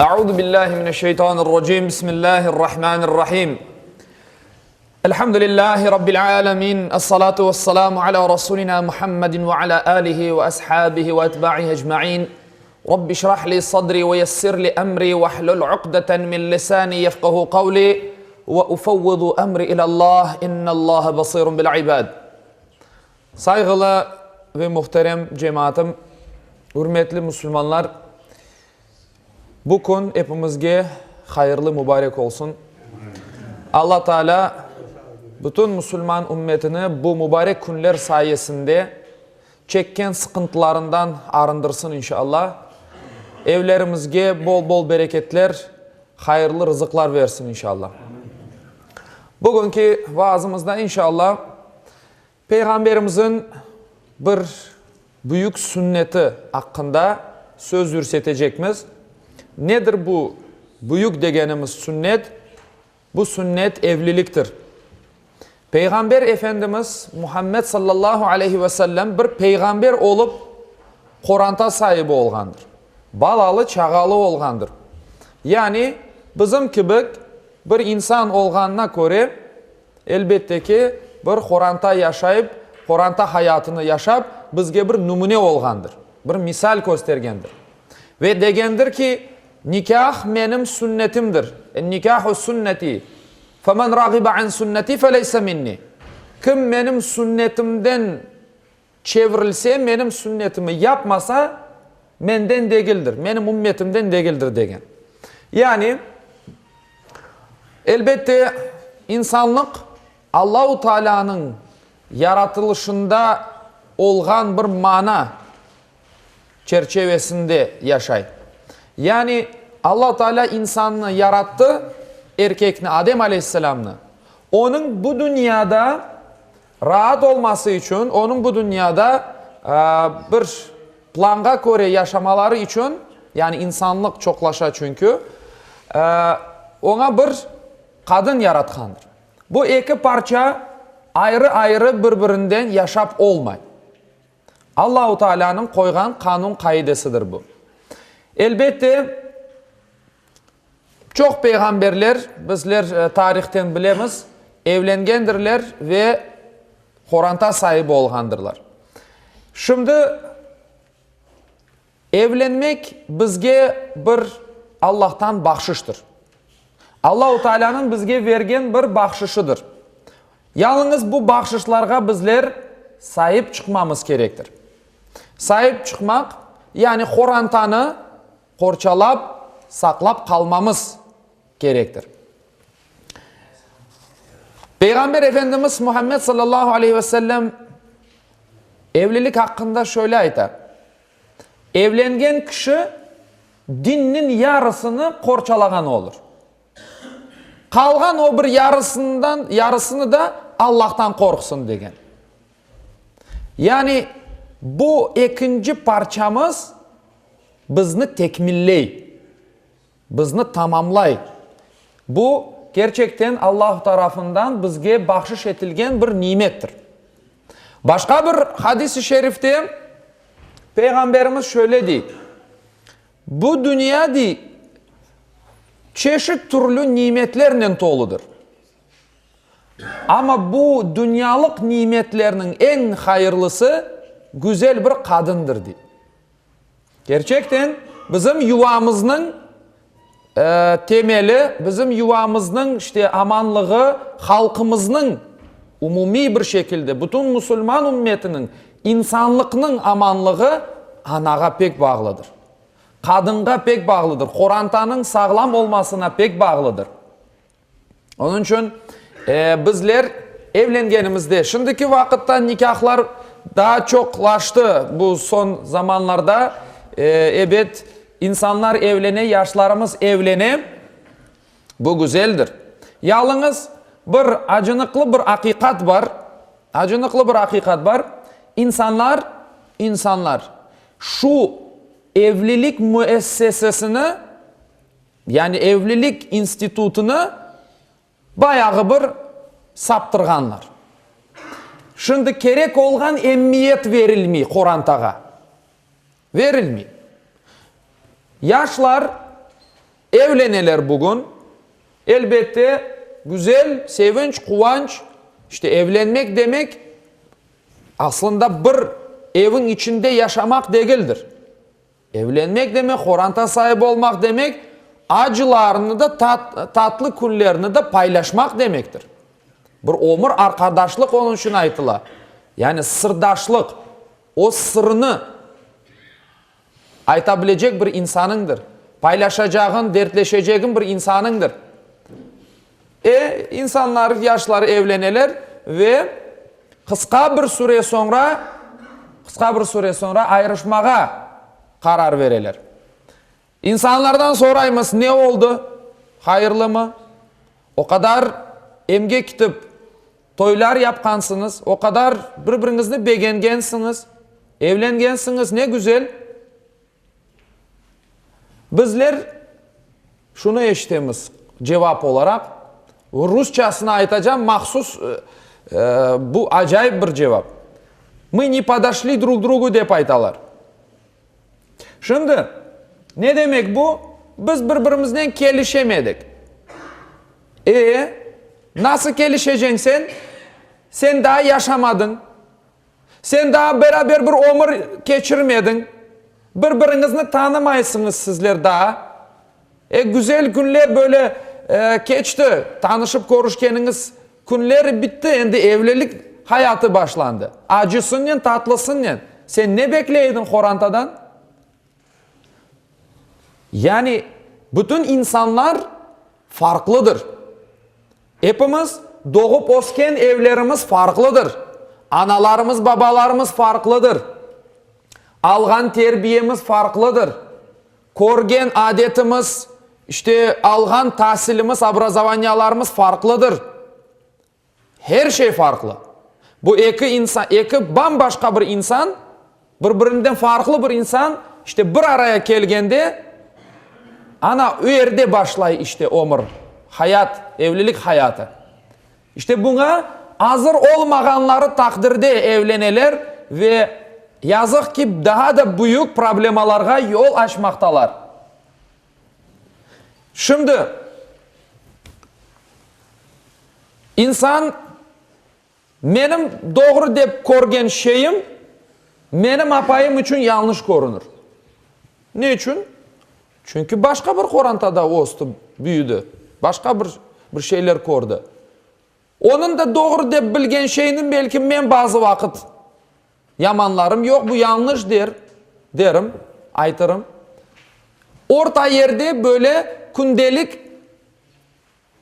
Euzu billahi mineşşeytanirracim. Bismillahirrahmanirrahim. Elhamdülillahi rabbil alamin. Essalatu vesselamu ala rasulina Muhammedin ve ala alihi ve ashabihi ve etba'ihi ecmaîn. Rabbi şrah li sadri ve yessir li emri ve hlul uqdeten min lisani yefqahu kavli ve ufevvidu emri ilallah innallaha basirun bil ibad. Sayğılı ve muhterem cemaatım, ürmetli musulmanlar, bu kün epimizge hayırlı, mubarek olsun. Alla Teala bütün musulman ümmetini bu mubarek künler sayesinde çekken sıqıntılarından arındırsın inşallah. Evlerimizge bol-bol bereketler, hayırlı rızıqlar versin inşallah. Bugünki vaazımızda inşallah Peyğamberimizin bir büyük sünneti aqqında söz yürsetecekmiz. Nedir bu büyük degenimiz sünnet? Bu sünnet evliliktir. Peyğamber Efendimiz Muhammed sallallahu aleyhi ve sellem bir peyğamber olıp qoranta saibi olğandır. Balalı-çağalı olğandır. Yani bizim kibi bir insan olğanına köre, Elbette ki, bir qoranta yaşayıp, qoranta hayatını yaşap, bizge bir nümüne olğandır, bir misal köstergendir. Ve degendir ki, Nikâh menim sünnetimdir, En-nikâhu sünneti, femen rağibe an sünneti feleyse minni. Kim menim sünnetimden çevirilse, menim sünnetimi yapmasa, menden degildir, menim ümmetimden degildir degen. Yani, elbette, insanlıq Allahu Taalânıñ yaratılışında olğan bir mana çerçevesinde yaşay. Yani, Allahu Taalâ insannı yarattı, erkekni, Adem aleyhisselâmnı, onıñ bu dünyada Raat olması içün, onıñ bu dünyada bir planğa köre yaşamaları içün, yani insanlıq çoqlaşa çünki, oña bir qadın yaratqandır. Bu eki parça ayrı-ayrı bir-birinden yaşap olmay. Allahu Taalânıñ qoyğan qanun-qaidesidir bu. Elbette, Çoq peyğamberler, bizler tarihten bilemiz, evlengendirler ve qoranta saibi olğandırlar. Şimdi evlenmek bizge bir Allahtan bahşıştır. Allahu Taalânıñ bizge vergen bir bahşışıdır. Yalıñız bu bahşışlarğa bizler saip çıqmamız kerektir. Saip çıqmaq, yani qorantanı qorçalap, saqlap qalmamız kerektir. Peyğamber Efendimiz Muhammed sallallahu aleyhi ve sellem evlilik aqqında şöyle ayta, Evlengen kişi dinniñ yarısını qorçalağan olur. Qalğan o bir yarısından, yarısını da Allahtan qorqsın degen. Yani bu ekinci parçamız bizni tekmilley, bizni tamamlay. Bu, kerçekten Allah tarafından bizge bahşış etilgen bir nimettir. Başqa bir hadis-i şerifte Peyğamberimiz şöyle dey, Bu dünya, dey, çeşit türlü nimetlernen toludır. Amma bu dünyalıq nimetlerniñ eñ hayırlısı güzel bir qadındır, dey. Kerçekten, bizim yuvamıznıñ temeli, bizim yuvamıznıñ işte amanlığı, halqımıznıñ umumiy bir şekilde, bütün musulman ümmetiniñ, insanlıqnıñ amanlığı anağa pek bağlıdır. Qadınğa pek bağlıdır, qorantanıñ sağlam olmasına pek bağlıdır. Onıñ içün bizler evlengenimizde, şimdiki vaqıtta nikâhlar daa çoqlaştı bu soñ zamanlarda, ebet, insanlar evlene, yaşlarımız evlene, bu güzeldir. Yalıñız bir acınıqlı bir aqiqat bar, acınıqlı bir aqiqat bar, insanlar, insanlar şu evlilik müessesesini, Yani evlilik institutını bayağı bir saptırğanlar. Şimdi kerek olğan emmiyet verilmey qorantağa. Verilmey. Yaşlar. Evleneler bugün. Elbette, güzel, sevinç, quvanç. İşte, evlenmek demek, aslında bir eviñ içinde yaşamaq degildir. Evlenmek demek, qoranta saibi olmaq demek, acılarını da, tatlı künlerini de paylaşmaq demektir. Bir ömür arqadaşlıq onıñ içün aytıla. Yani sırdaşlıq, öz sırını ayta bilecek bir insanıñdır, paylaşacağın, dertleşecegiñ bir insanıñdır. E, insanlar, yaşlar evleneler ve qısqa bir süre soñra, qısqa bir süre soñra ayırışmağa qarar bereler. İnsanlardan soraymız, ne oldı, hayırlımı? O qadar emge kitip, toylar yapqansıñız, o qadar bir-biriñizni begengensiñiz, evlengensiñiz, ne güzel. Bizler şunı eşitemiz cevap olaraq, rusçasını aytacam, mahsus bu acayip bir cevap. Mı ne podoşli drug drugu dep aytalar. Şimdi, ne demek bu? Biz bir-birimiznen kelişemedik. E, nasıl kelişeceñ sen? Sen daa yaşamadıñ. Sen daa beraber bir ömür keçirmediñ. Bir-biriñizni tanımaysıñız sizler daa. E, güzel künler böyle keçti, tanışıp körüşkeniñiz künler bitti, endi evlilik hayatı başlandı. Acısınen, tatlısınen. Sen ne bekley ediñ qorantadan? Yani, bütün insanlar farqlıdır. Epimiz doğıp ösken evlerimiz farqlıdır. Analarımız, babalarımız farqlıdır. Alğan terbiyemiz farqlıdır. Körgen adetimiz, işte, alğan tasilimiz, obrazovaniyalarımız farqlıdır. Her şey farqlı. Bu eki insan, eki bam-başqa bir insan, bir-birinden farqlı bir insan, işte, bir araya kelgende, ana, o yerde başlay, işte, ömür, hayat, evlilik hayatı. İşte, buña azır olmağanları taqdirde evleneler ve, yazıq ki, daa da büyük problemalarğa yol açmaqtalar. Şimdi, İnsan, menim doğru dep körgen şeyim, menim apayım içün yañlış körünir. Ne içün? Çünki başqa bir qorantada östi, büyüdi, başqa bir bir şeyler kördi. Onıñ da doğru dep bilgen şeyni belki men bazı vaqıt yamanlarım, yoq, bu yañlış der, derim, aytırım. Orta yerde böyle kündelik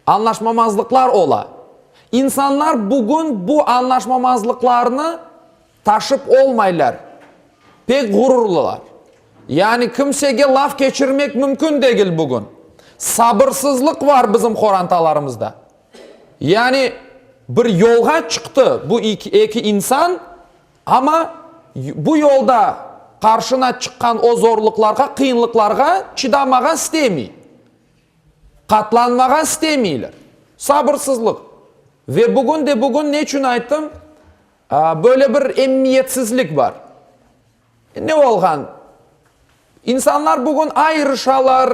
Añlaşmamazlıqlar ola. İnsanlar bugün bu añlaşmamazlıqlarnı taşıp olmaylar. Pek ğururlılar. Yani kimsege laf keçirmek mümkün degil bugün. Sabırsızlıq var bizim qorantalarımızda. Yani bir yolğa çıqtı bu eki insan, amma bu yolda qarşına çıqqan o zorluqlarğa, qıyınlıqlarğa çıdamağa istemey. Qatlanmağa istemeyler. Sabırsızlıq. Ve bugün de bugün ne içün ayttım, böyle bir emmiyetsizlik bar. Ne olğan? İnsanlar bugün ayırışalar,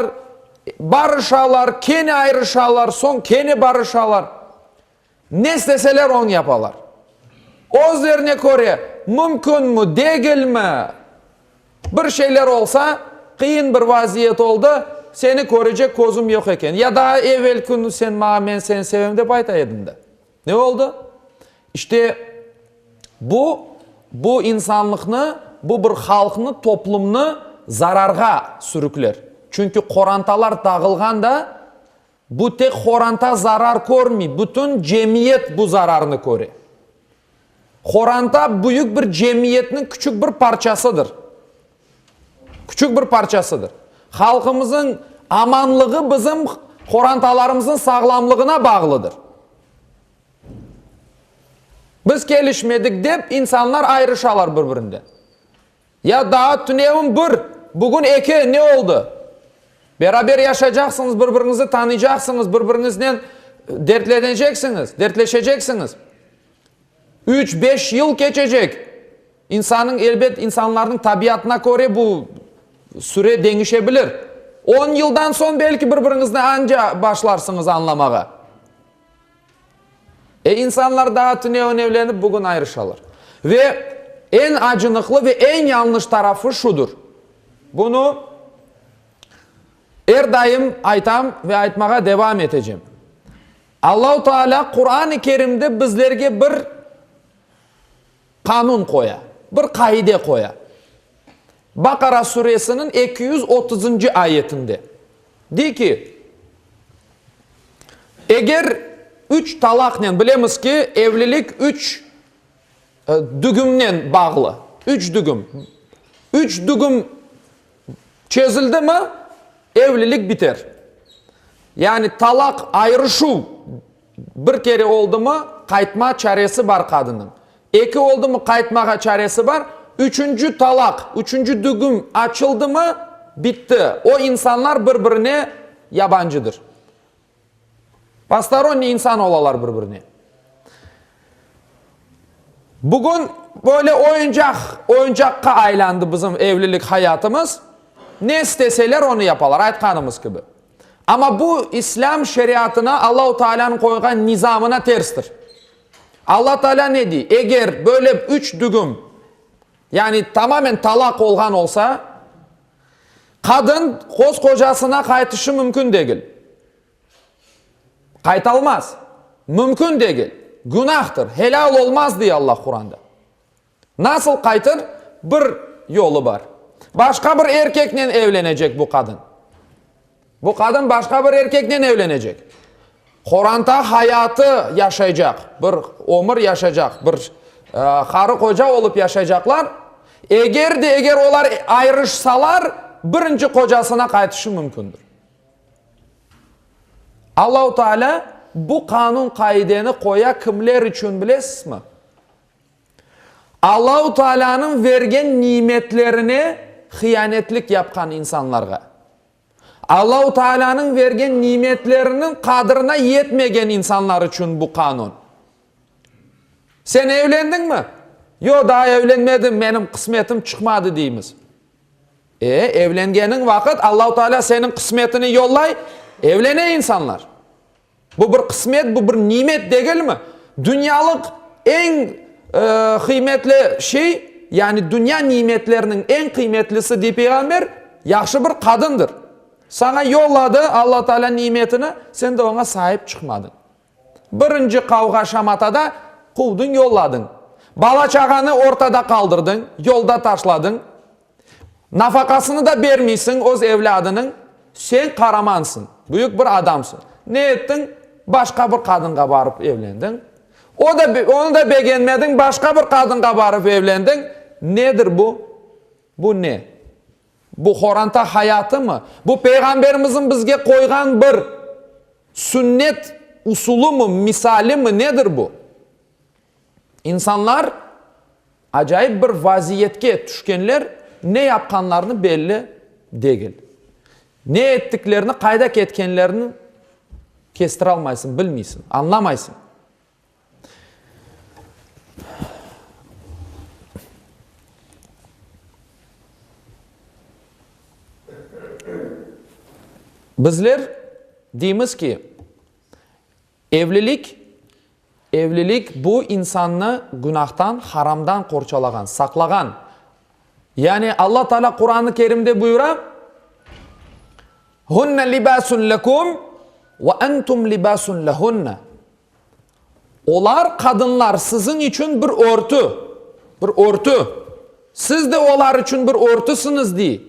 barışalar, kene ayırışalar, soñ kene barışalar. Ne isteseler onı yapalar. Özlerine köre, mümkünmi, degilmi, bir şeyler olsa, qıyın bir vaziyet oldı, seni körecek közüm yoq eken. Ya daa evel künü sen maña men seni sevem dep ayta ediñ de. Ne oldı? İşte, bu, bu insanlıqnı, bu bir halqnı, toplumnı zararğa sürükler. Çünki qorantalar dağılğan da, Bu tek horanta zarar körmey, bütün cemiyet bu zararnı köre. Horanta büyük bir cemiyetniñ küçük bir parçasıdır. Küçük bir parçasıdır. Halqımızın amanlığı bizim horantalarımızın sağlamlığına bağlıdır. Biz kelişmedik dep insanlar ayrışalar bir-birinden. Ya daa tünevin bir, bugün eki, ne oldı? Beraber yaşaycaqsıñız, bir-biriñizni tanıycaqsıñız, bir-biriñiznen dertleneceksiñiz, dertleşeceksiñiz. Üç, beş yıl keçecek. İnsanıñ, elbet, insanlarnıñ tabiatına köre bu süre deñişe bilir. On yıldan soñ belki bir-biriñizni anca başlarsıñız añlamağa. E, insanlar daa tünevin evlenip, bugün ayırışalar. Ve eñ acınıqlı ve eñ yañlış tarafı şudur, bunı er daim aytam ve aytmağa devam etecem, Allahu Teala Quran-ı Kerimde bizlerge bir qanun qoya, bir qaide qoya. Baqara suresiniñ 230-ncı ayetinde dey ki, Eger üç talaqnen, bilemiz ki, evlilik üç dügümnen bağlı, üç dügüm, üç dügüm çezildimi, evlilik biter. Yani talaq, ayırışuv Bir kere oldımı, qaytma çaresi bar qadınıñ. Eki oldımı, qaytmağa çaresi bar. Üçünci talaq, üçünci dügüm açıldımı, bitti. O insanlar bir-birine yabancıdır. Postoronniy insan olalar bir-birine. Bugün böyle oyuncaq, oyuncaqqa aylandı bizim evlilik hayatımız. Ne isteseler, onı yapalar, aytqanımız kibi. Amma bu İslâm şeriatına, Allahu Taalânıñ qoyğan nizamına terstir. Alla Taalâ ne dey? Eger böyle üç dügüm, yani tamamen talaq olğan olsa, qadın qos-qocasına qaytışı mümkün degil. Qaytalmaz. Mümkün degil. Günahtır. Helâl olmaz, dey Alla Quranda. Nasıl qaytır? Bir yolu bar. Başqa bir erkeknen evlenecek bu qadın. Bu qadın başqa bir erkeknen evlenecek. Qoranta hayatı yaşaycaq, bir ömür yaşaycaq, bir qarı-qoca olıp yaşaycaqlar. Eger de eger olar ayırışsalar, birinci qocasına qaytışı mümkündir. Allahu Teala bu qanun-qaideni qoya kimler içün bilesizmi? Allahu Taalânıñ vergen nimetlerine hıyanetlik yapqan insanlarğa, Allahu Taalânıñ vergen nimetleriniñ qadrına yetmegen insanlar içün bu qanun. Sen evlendiñmi? Yoq, daa evlenmedim, menim qısmetim çıqmadı deymiz. E, evlengeniñ vaqıt Allahu Taalâ seniñ qısmetini yollay, evlene insanlar. Bu bir qısmet, bu bir nimet degilmi? Dünyalıq eñ qıymetli şey, yani dünya nimetleriniñ eñ qıymetlisi, dey Peyğamber, yahşı bir qadındır. Saña yolladı Alla Teala nimetini, sen de oña saip çıqmadıñ. Birinci qavğa-şamatada quvdıñ, yolladıñ. Bala-çağanı ortada qaldırdıñ, yolda taşladıñ. Nafaqasını da bermeysiñ öz evlâdınıñ, sen qaramansıñ, büyük bir adamsıñ. Ne ettiñ? Başqa bir qadınğa barıp evlendiñ. O da, onı da begenmediñ, başqa bir qadınğa barıp evlendiñ. Nedir bu? Bu ne? Bu qoranta hayatımı? Bu Peyğamberimizniñ bizge qoyğan bir sünnet usulımı, misalimi, nedir bu? İnsanlar acayip bir vaziyetke tüşkenler, ne yapqanlarını belli degil. Ne ettiklerini, qayda ketkenlerini kestiralmaysıñ, bilmeysiñ, añlamaysıñ. Bizler deymiz ki, Evlilik, evlilik bu insannı günahtan, haramdan qorçalağan, saqlağan. Yani Alla Teala Quran-ı Kerimde buyura, Hunne libasun lekum ve entum libasun lehunne. Olar, qadınlar, siziñ içün bir örtü, bir örtü. Siz de olar içün bir örtüsiñiz, dey.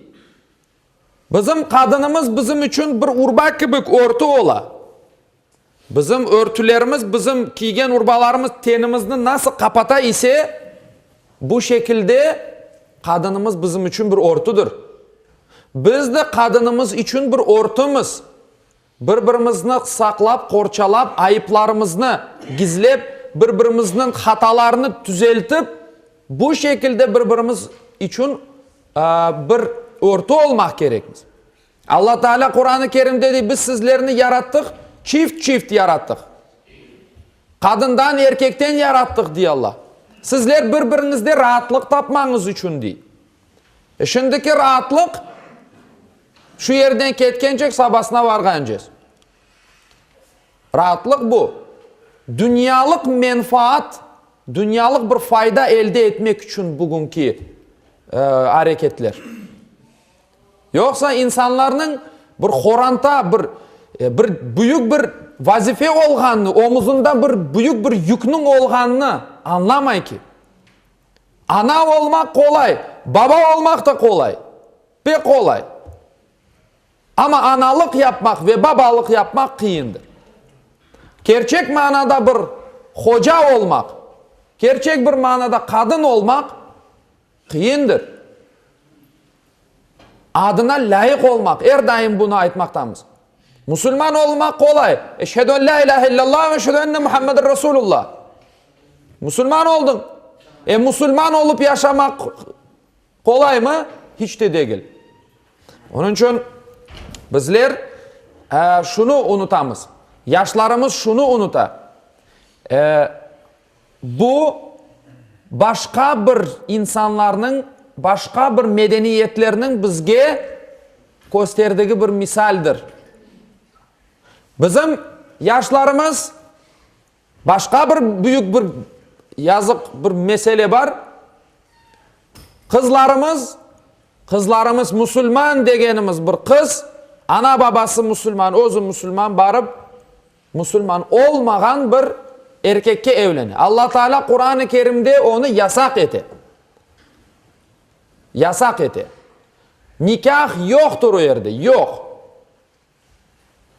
Bizim qadınımız bizim içün bir urba kibik örtü ola. Bizim örtülerimiz, bizim kiygen urbalarımız tenimizni nasıl qapata ise, bu şekilde qadınımız bizim içün bir örtüdir. Biz de qadınımız içün bir örtümiz. Bir-birimizni saqlap, qorçalap, ayıplarımıznı gizlep, bir-birimizniñ hatalarını tüzeltip, bu şekilde bir-birimiz içün bir örtü olmaq kerekmiz. Alla Teala Quran-ı Kerimde dey, biz sizlerni yarattıq, çift-çift yarattıq. Qadından, erkekten yarattıq, dey Alla. Sizler bir-biriñizde raatlıq tapmañız içün, dey. E şimdiki raatlıq. Şu yerden ketkencek sabasına varğancez. Raatlıq bu, dünyalıq menfaat, dünyalıq bir fayda elde etmek içün bugünki areketler. Yoqsa insanlarnıñ bir horanta, bir, bir büyük bir vazife olğanını, omuzında bir büyük bir yükniñ olğanını añlamay ki. Ana olmaq qolay, baba olmaq da qolay, pek qolay. Amma analıq yapmaq ve babalıq yapmaq qıyındır. Kerçek manada bir hoca olmaq, kerçek bir manada qadın olmaq qıyındır. Adına lâyıq olmaq, er daim bunı aytmaqtamız. Musulman olmaq qolay. Eşhedü en lâ ilâhe illallah ve eşhedü enne Muhammeden Resulullah. Musulman oldıñ. E, musulman olıp yaşamaq Qolaymı? Hiç de degil. Onıñ içün bizler şunı unutamız, yaşlarımız şunı unuta, bu başqa bir insanlarnıñ, başqa bir medeniyetlerniñ bizge kösterdigi bir misaldir. Bizim yaşlarımız Başqa bir büyük bir yazıq bir mesele bar. Qızlarımız, qızlarımız musulman degenimiz bir qız, ana-babası musulman, özü musulman barıp, musulman olmağan bir erkekke evlene. Alla Teala Quran-ı Kerimde onı yasaq ete. Yasaq ete. Nikâh yoqtır o yerde, yoq.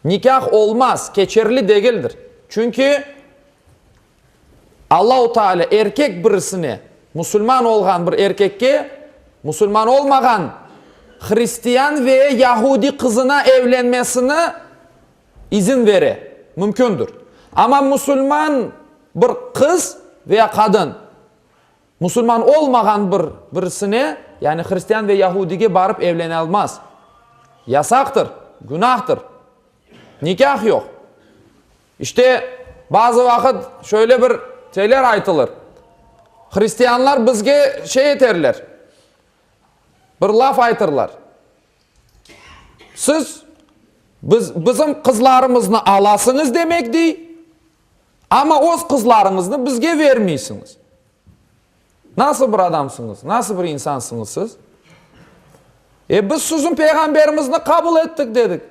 Nikâh olmaz, keçerli degildir. Çünki Allahu Teala erkek birisine, musulman olğan bir erkekke, musulman olmağan hristian ve yahudi qızına evlenmesini izin bere, mümkündür. Amma musulman bir qız veya qadın Musulman olmağan bir birisine, yani hristian ve yahudige barıp evlenalmaz. Yasaqtır, günahtır. Nikâh yoq. İşte, bazı vaqıt şöyle bir şeyler aytılır, Hristianlar bizge şey eterler, bir laf aytırlar, Siz biz, bizim qızlarımıznı alasıñız demek, dey, Amma öz qızlarıñıznı bizge vermeysiñiz. Nasıl bir adamsıñız, nasıl bir insansıñız siz? E, biz siziñ peyğamberimizni qabul ettik, dedik.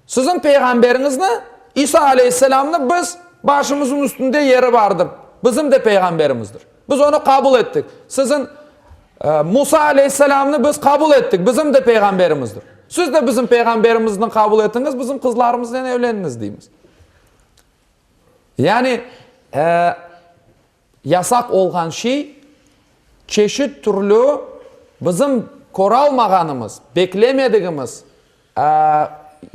Siziñ peyğamberiñizni, İsa aleyhisselamnı biz, başımızın üstünde yeri bardır, bizim de peyğamberimizdir. Biz onı qabul ettik. Siziñ Musa aleyhisselamnı biz qabul ettik, bizim de peyğamberimizdir. Siz de bizim peyğamberimizni qabul etiñiz, bizim qızlarımıznen evleniñiz, deymiz. Yani, e, yasaq olğan şey, çeşit türlü bizim köralmağanımız, beklemedigimiz, e,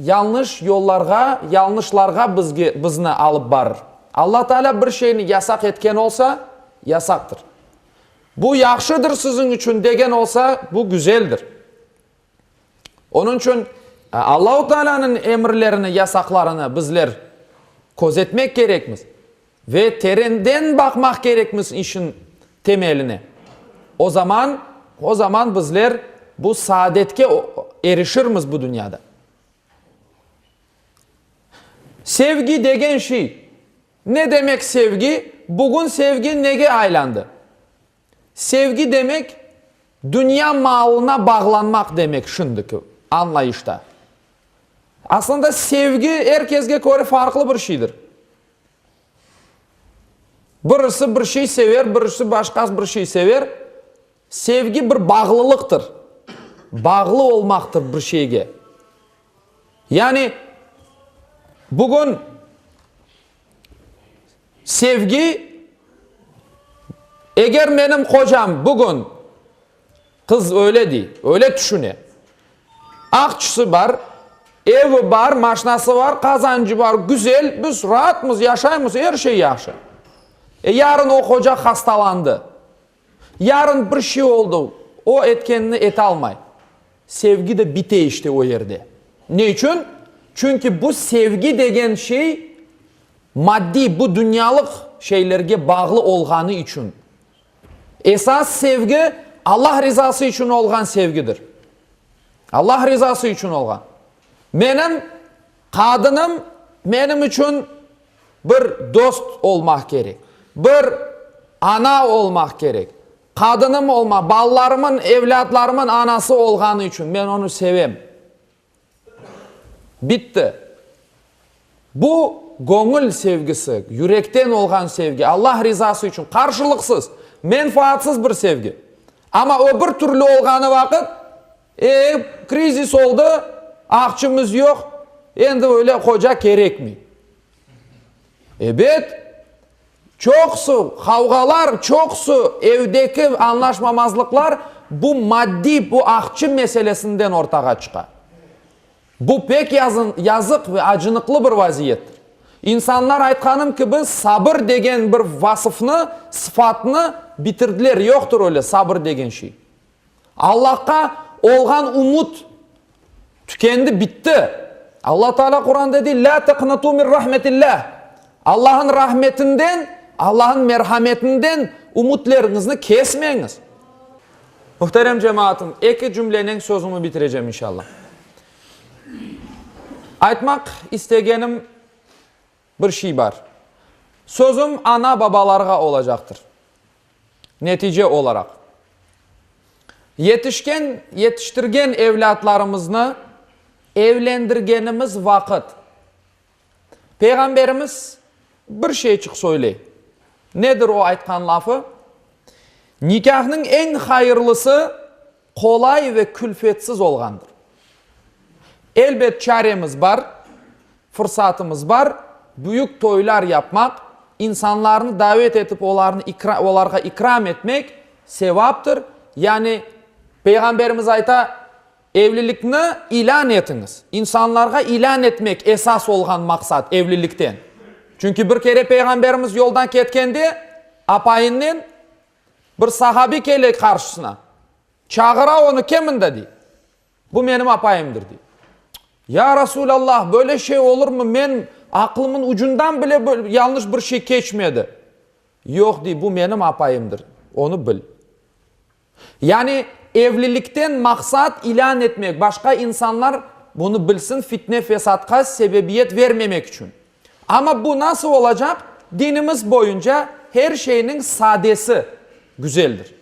yañlış yollarğa, yañlışlarğa bizge, bizni alıp barır. Alla Teala bir şeyni yasaq etken olsa, yasaqtır. Bu yahşıdır siziñ içün degen olsa, bu güzeldir. Onıñ içün Allahu Teala'nıñ emirlerini, yasaqlarını bizler közetmek kerekmiz ve terenden baqmaq kerekmiz işin temeline. O zaman, o zaman bizler bu saadetke erişirmiz bu dünyada. Sevgi degen şey, ne demek sevgi? Bugün sevgi nege aylandı? Sevgi demek, dünya malına bağlanmaq demek şimdiki añlayışta. Aslında sevgi er kesge köre farqlı bir şeydir. Birisi bir şey sever, birisi başqa bir şey sever. Sevgi bir bağlılıqtır. Bağlı olmaqtır bir şeyge. Yani, bugün Sevgi, eger menim qocam bugün, qız öyle dey, öyle tüşüne, aqçısı bar, evi bar, maşnası bar, qazancı bar, güzel, biz raatmız, yaşaymız, er şey yahşı. E, yarın o qoca hastalandı. Yarın bir şey oldı, o etkenini etalmay. Sevgi de bite işte o yerde. Ne içün? Çünki bu sevgi degen şey maddiy, bu dünyalıq şeylerge bağlı olğanı içün. Esas sevgi, Allah rizası içün olğan sevgidir. Allah rizası içün olğan. Menim qadınım menim içün bir dost olmaq kerek, bir ana olmaq kerek. Qadınım olmaq, balalarımın, evlâtlarımın anası olğanı içün men onı sevem. Bitti. Bu, göñül sevgisi, yürekten olğan sevgi, Allah rizası içün, qarşılıqsız, menfaatsız bir sevgi. Amma o bir türlü olğanı vaqıt, e, krizis oldı, aqçımız yoq, endi öyle qoca kerekmey. Ebet, çoqusı qavğalar, çoqusı evdeki añlaşmamazlıqlar bu maddiy, bu aqçı meselesinden ortağa çıqa. Bu pek yazıq ve acınıqlı bir vaziyettir. İnsanlar, aytqanım kibi, sabır degen bir vasıfnı, sıfatnı bitirdiler, yoqtır öyle sabır degen şey. Allahqa olğan ümüt tükendi, bitti. Allah Teala Quranda dey, Lâ teqnatû min rahmetillâh. Allah'ın rahmetinden, Allah'ın merhametinden ümütleriñizni kesmeñiz. Muhterem cemaatım, eki cümlenen sözümi bitirecem inşallah. Aytmaq istegenim bir şey bar. Sözüm ana-babalarğa olacaqtır. Netice olaraq, yetişken, yetiştirgen evlâtlarımıznı evlendirgenimiz vaqıt, Peyğamberimiz bir şeyçik söyley. Nedir o aytqan lafı? Nikâhnıñ eñ hayırlısı qolay ve külfetsiz olğandır. Elbet çaremiz bar, fırsatımız bar, büyük toylar yapmaq, insanlarnı davet etip olarnı olarğa ikram etmek sevaptır. Yani Peyğamberimiz ayta, Evlilikni ilân etiñiz. İnsanlarğa ilân etmek esas olğan maqsat evlilikten. Çünki bir kere Peyğamberimiz yoldan ketkende apayınnen bir sahabi kele qarşısına. Çağıra onı, Kel mında, dey. Bu menim apayımdır, dey. Ya Resulallah, böyle şey olurmı, men aqlımın ucundan bile yañlış bir şey keçmedi. Yoq, dey, bu menim apayımdır, onı bil. Yani, evlilikten maqsat ilân etmek, başqa insanlar bunı bilsin, fitne-fesatqa sebebiyet vermemek içün. Amma bu nasıl olacaq? Dinimiz boyunca her şeyniñ sadesi güzeldir.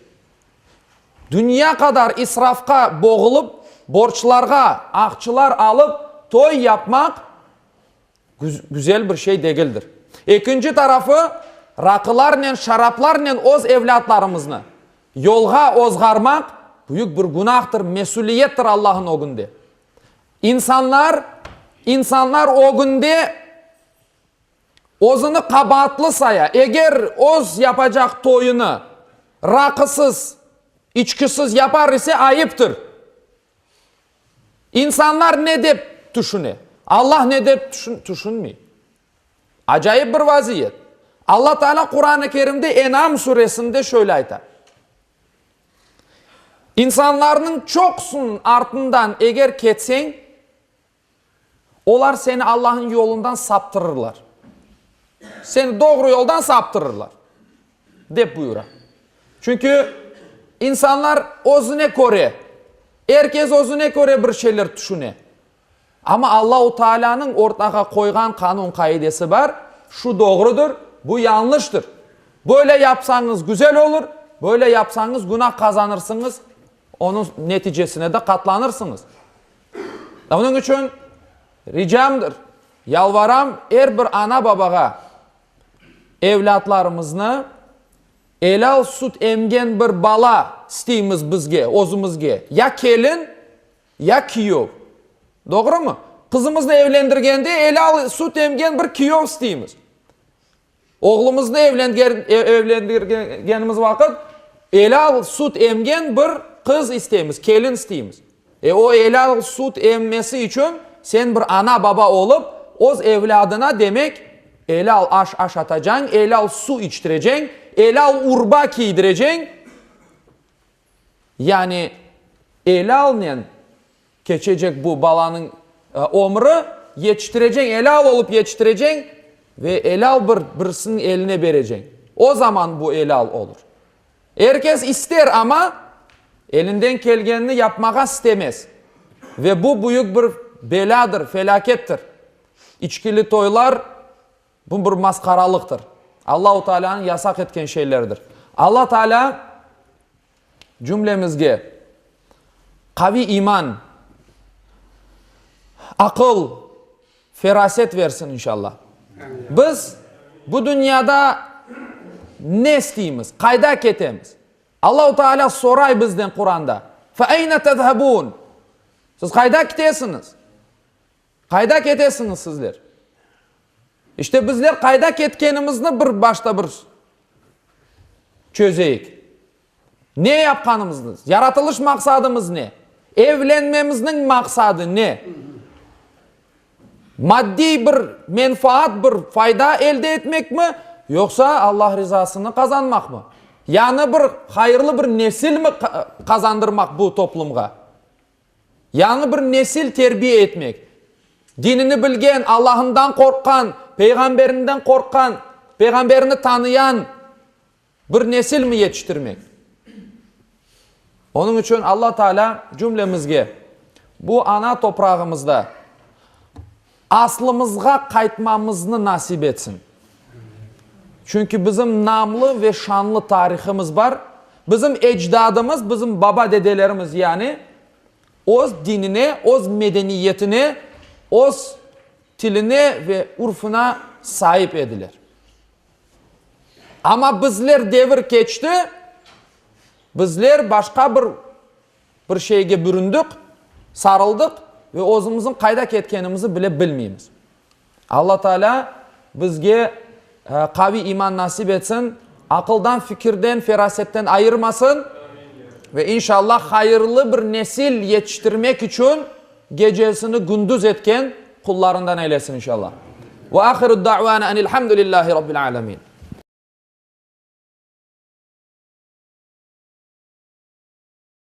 Dünya qadar israfqa boğulıp, borclarğa aqçılar alıp, toy yapmaq güzel bir şey degildir. Ekinci tarafı, raqılarnen, şaraplarnen öz evlâtlarımıznı yolğa ozğarmaq büyük bir günahtır, mesüliyettir Allah'ın ögünde. İnsanlar, insanlar ögünde özüni qabaatlı saya. Eger öz yapacaq toyunı raqısız, içkisiz yapar ise, ayıptır. İnsanlar ne dep tüşüne? Allah ne dep tüşünmey? Acayip bir vaziyet. Alla Teala Quran-ı Kerimde En'am suresinde şöyle ayta. İnsanlarnıñ çoqusınıñ artından eger ketseñ, Olar seni Allahnıñ yolundan saptırırlar. Seni doğru yoldan saptırırlar, dep buyura. Çünki insanlar özüne köre, er kes özüne köre bir şeyler tüşüne. Amma Allahu Taalânıñ ortağa qoyğan qanun-qaidesi bar, şu doğrudır, bu yañlıştır. Böyle yapsañız güzel olur, böyle yapsañız günah qazanırsıñız, onıñ neticesine de qatlanırsıñız. Onıñ içün ricamdır, yalvaram er bir ana-babağa, evlâtlarımıznı elâl süt emgen bir bala isteymiz bizge, özümizge, ya kelin, ya kiyöv. Doğrumı? Qızımıznı evlendirgende elâl süt emgen bir kiyöv isteymiz. Oğlumıznı evlendirgenimiz vaqıt elâl süt emgen bir qız isteymiz, kelin isteymiz. E, o elâl süt emmesi içün sen bir ana-baba olıp, öz evlâdına, demek, elâl aş aşatacañ, elâl su içtireceñ, elâl urba kiydireceñ. Yani elâlnen keçecek bu balanıñ ömrü, yetiştireceñ, elâl olıp yetiştireceñ ve elâl bir birisiniñ eline bereceñ. O zaman bu elâl olur. Er kes ister, amma elinden kelgenini yapmağa istemez. Ve bu büyük bir belâdır, felâkettir. İçkili toylar, bu bir masqaralıqtır. Allahu Tealânıñ yasaq etken şeyleridir. Alla Tealâ cümlemizge qaviy iman, aqıl, feraset versin inşallah. Biz bu dünyada ne isteymiz, qayda ketemiz? Allahu Teala soray bizden Quranda, Fe eyne tezhebun? Siz qayda ketesiñiz? Qayda ketesiñiz sizler? İşte bizler qayda ketkenimizni bir başta bir çözeyik. Ne yapqanımıznı, yaratılış maqsadımız ne? Evlenmemizniñ maqsadı ne? Maddiy bir menfaat, bir fayda elde etmekmi, yoqsa Allah rizasını qazanmaqmı? Yañı bir hayırlı bir nesilmi qazandırmaq bu toplumğa? Yañı bir nesil terbiye etmek. Dinini bilgen, Allahından qorqqan, Peyğamberinden qorqqan, Peyğamberini tanıyan bir nesilmi yetiştirmek. Onıñ içün Alla Teala cümlemizge bu ana toprağımızda aslımızğa qaytmamıznı nasip etsin. Çünki bizim namlı ve şanlı tarihimiz bar. Bizim ecdadımız, bizim baba-dedelerimiz yani, öz dinine, öz medeniyetine, öz tiline ve urfuna saip ediler. Amma bizler devir keçti, bizler başqa bir bir şeyge büründik, sarıldıq ve özümizniñ qayda ketkenimizi bile bilmeymiz. Alla Teala bizge qaviy iman nasip etsin, aqıldan, fikirden, ferasetten ayırmasın ve inşallah hayırlı bir nesil yetiştirmek içün gecesini gündüz etken qullarından eylesin inşallah. Ve ahiru da'vana enilhamdülillahi rabbil alemin.